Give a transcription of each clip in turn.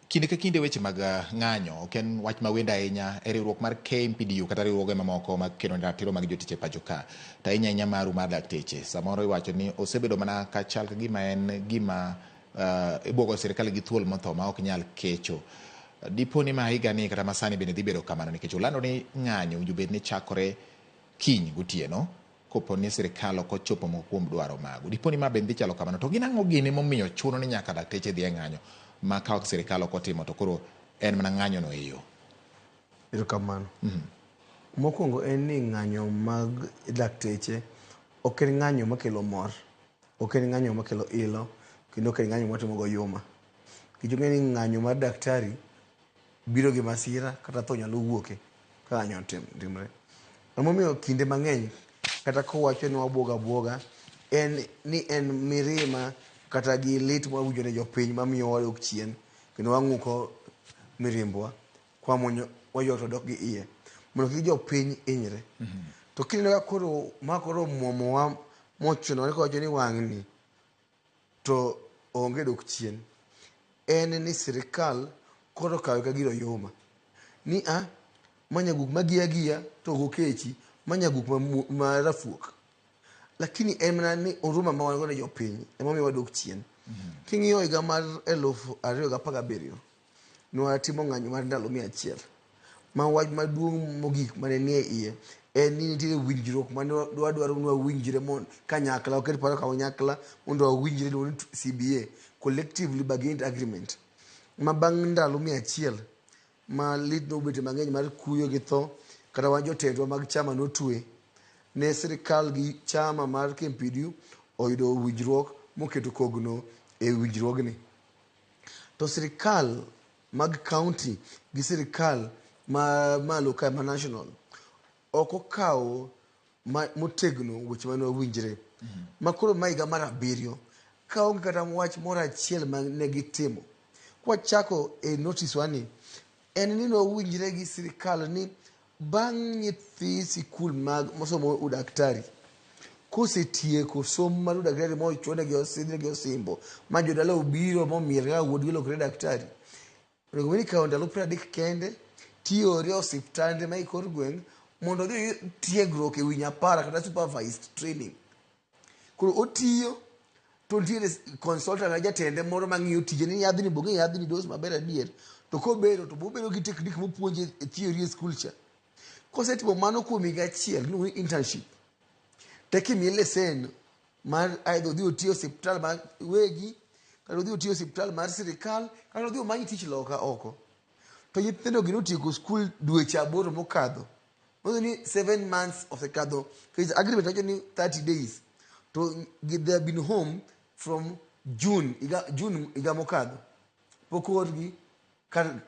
Kinde ka kinde weche mag ng'anyo ok en wach ma wendo ahinya e riwruok mar KMPDU kata riwruoge mamoko mag kedo ne ratiro mag jotich e pacho ka. To ahinya ahinya maru mar dakteche. Samoro iwacho ni osebedo mana ka chal ka gima en gima ibwogo sirkal gi thuol motho ma ok nyal kecho. Dipo ni ma higani kata masani bende dhi bedo kamano nikech ulando ni ng'anyo owinjo bed ni chakore kiny gotieno kopo ni sirkal ok ochopo moko kuom dwaro magu. Dipo ni ma bende dhi chalo kamano, to gin ang'o gini momiyo chuno ni nyaka dakteche dhi e ng'anyo ma ka sirkal ok otimo to koro en mana ng'anyo no e yo? Erokamano. Mokwongo en ni ng'anyo mag dakteche ok en ng'anyo makelo mor, ok en ng'anyo makelo ilo, kendo ok en ng'anyo matimo go yuma. Nikech ung'e ni ng'anyo mar daktari biro gi masira kata tho nyalo wuoke ka ng'anyo otimre. Emomiyo kinde mang'eny kata kowacho ni wabuogo abuoga en ni en mirima kata gi lit mwawinjo ne jopiny mamiyo wadok chien kendo wang'uko mirimbwa kwamuonyo waywak to dok gi iye mondo kik jopiny hinyre. To kineno ka koro ma koro omuomowa mochunowa ni kawacho ni wang'ni to onge dok chien en ni sirikal koro okawe ka gir oyuma ni a ma nyaguk ma giya giya to ok okechi ma nyaguk ma rafuok lakini en mana ni huruma ma wan go ne jopiny emomiyo wadok chien. King'iyo higa mar 2017 nwatimo ng'anyo mar ndalo 100 ma wach maduong' mogik mane nie iye en ni nitiere winjruok mane wadwaro ni wawinjre kanyakla waket paro kanyakla mondo wawinjre iluongo ni CBA collectively bargained agreement ma bang' ndalo 100 ma lit nobete mang'eny mar kuyo gi tho kata wan jotendwa mag chama notwe ne sirikal gi chama mar KMPDU oyudo winjruok moketo kogno e winjruogni. To sirikal mag county gi sirikal ma malo kae ma national ok okawo motegno weche mane wawinjre. Ma koro ma higa mar abiriyo ka onge kata wach moro achiel ma ne gitimo. Kwachako e notice wa ni en ni nwawinjre gi sirikal ni bang' nyithi sikul mag mosomo udaktari kosetieko somo mar udaktari mochwonegi osidhnegi osimbo ma jodala obiro momiel kaka wuodgi olokre daktari onego bed ni ikawo ndalo 30 kende tiore e osiptande ma e kor gweng' mondo odhi oyud tiegruok e wi nyapara kata supervised training. Koro otiyo to nitiere consultant kata jatende moro mang'iyo tije ni yadhni bong'e yadhni dose maber adier to kobedo to bobedo gi technique mopuonje e theory e skul cha. Kosetimo mano kuom higa achiel iluongo ni internship to eka imiye lesen mar either odhi oti e osiptal mar wegi kata odhi oti e osiptal mar sirikal kata odhi omany tich loka oko. To nyithindo gi notieko skul dweche 8 mokadho. Manyiso ni 7 months osekadho nikech agreement wacho ni 30 days to they have been home from June higa June higa mokadho. Pok oorgi kar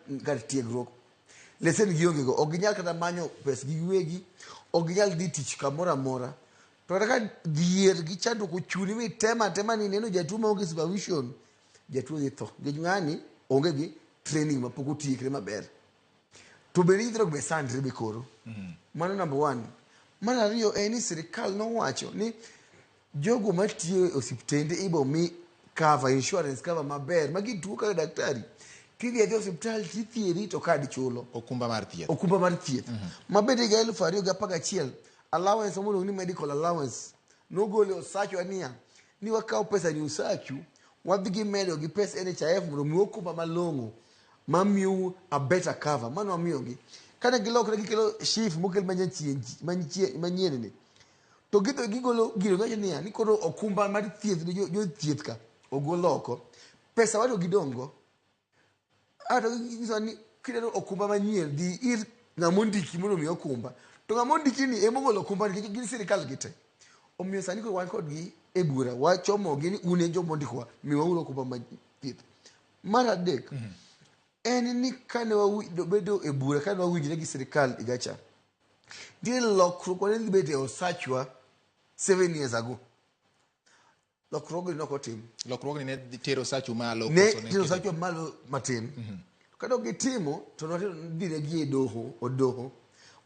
tiegruok. Lesen gionge go. Ok ginyal kata manyo pes gi giwegi. Ok ginyal dhi tich kamoro amora. To kata ka dhier gi chandruok ochuni mitemo atema ni ineno jatuo maonge supervision, jatuo dhi tho. Nikech ng'ani onge gi training mapok otiekre maber. To bende nyithindo be sandre be koro. Mano number one. Mar ariyo en ni sirikal nowacho ni jogo matiyo e osiptende ibo mi cover insurance cover maber ma gituo kaka daktari tidhi adhi osiptal tithiedhi to kad chulo. Okumba mar thieth. Okumba mar thieth. Ma bende higa 2011 allowance moluongo ni medical allowance nogolo e osachwa niya ni wakawo pesa ni osachu wadhi gimedo gi pes NHIF mondo omiu okumba malong'o mamiyou a better cover mano wamiyogi. Kane gilokre gikelo SHIF mokel manyien ni to gidho gigolo gino giwacho niya ni koro okumba mar thieth ni jothieth ka ogol oko pesa wato gidong' go ato ginyisowa ni kidwaro okumba manyien dhi ir ng'ama ondiki mondo omiyi okumba to ng'ama ondiki ni ema ogolo okumba nikech gin sirikal gite. Omiyo sani koro wan kodgi e bura wachomogi ni un e joma ondikowa miwauru okumba mar thieth. Mar adek en ni kane wabedo e bura kane wawinjre gi sirikal higa cha nitie lokruok mane dhi bet e osachwa 7 years ago. Lokruogni ne ok otim. Lokruogni ne tero osachu malo ne tero osachwa malo matin. Kane ok gitimo to nwadhi e doho od doho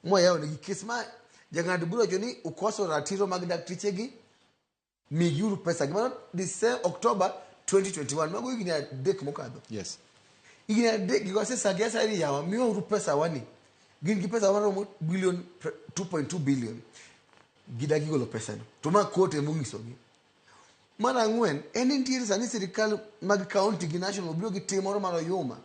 mwayawo negi kes ma jang'ad bura owacho ni ukoso ratiro mag dakteche gi migiuru pesa gi. Mano December, October 2021 mago higni 3 mokadho. Higni 3 gi wasesagi asaya ni yawa miwauru pesa wani. Gin gi pesa maromo billion 2.2 billion. Gidagi golo pesano. To ma court emonyisogi. Mar ang'wen, en ni nitiere sani sirikal mag county gi national obiro gi tim moro mar oyuma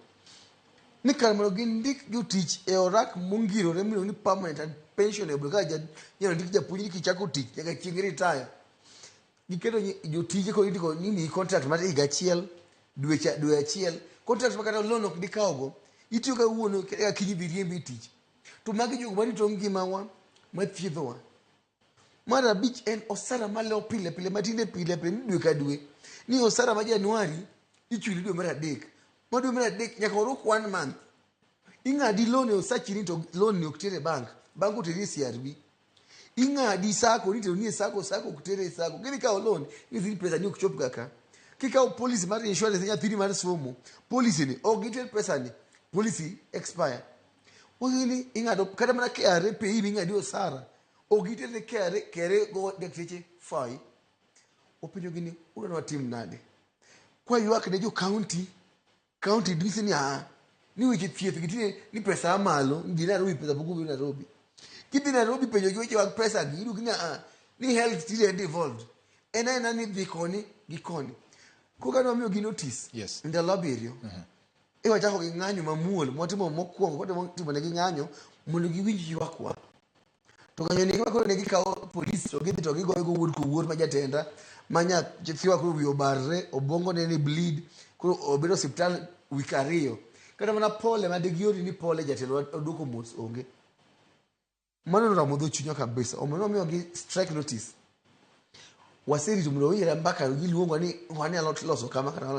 ni kar mondo gindik jotich e orak mongirore miluongo ni permanent and pensionable kaka inyalo ndik japuonj ni kichako tich nyaka chieng' retire. Giketo jotije koro indiko ni imiyi contract mar higa achiel, dweche dwe achiel, contract ma kata loan ok dikawgo. Itiyo kawuono eka kiny idhi riembi e tich. To magi jogo marito ngimawa, mathiedhowa. Mar abich en osara malewo pile pile matinde pile pile ni dwe ka dwe. Ni osara ma Januari ichuli dwe mar adek. Ma dwe mar adek nyaka oruk one month. Ing'adi loan e osachi ni to loan ni ok ter e bank. Bank oteri e CRB. Ing'adi sacco ni teroni e sacco, sacco ok tere e sacco. Kidhi kawo loan, inyisi ni pesa ni ok chop ga ka. Kikawo policy mar insurance ne nyathini mar somo, policy ni ok giter pesa ni, policy expire. Wagini ing'ado kata mana KRA pay ming'adi osara ok giter ne KRA, KRA go dakteche fai. Wapenjogi ni udwa ni watim nade? Kwaywak ne jo county, county nyisi ni aa ni weche thieth gi tinde ni pesa a malo ni dhi Nairobi pesa pok obiro Nairobi. Kidhi Nairobi penjo gi weche mag pesa gi iyudo ni aa ni health tinde en devolved. En aena ni dhi koni gi koni. Koro kane wamiyogi notice ndalo 7 e wachako gi ng'anyo mamuol mwatimo mokwongo watemo timo negi ng'anyo mondo giwinj ywakwa. To ng'anyo ni koro ne gikawo polis to gidhi to gigoyo go wuod kowuor ma jatenda ma nyathiwa koro wiye obarre obwongo ne ni bleed koro obedo osiptal wik 2 kata mana pole ma digiori ni pole jatelo oduoko mos onge. Mano noramo dho chunywa kabisa. Omiyo nomiyogi strike notice. Waserito mondo wawinjre mbaka giluongwa ni wanyalo loso kama kata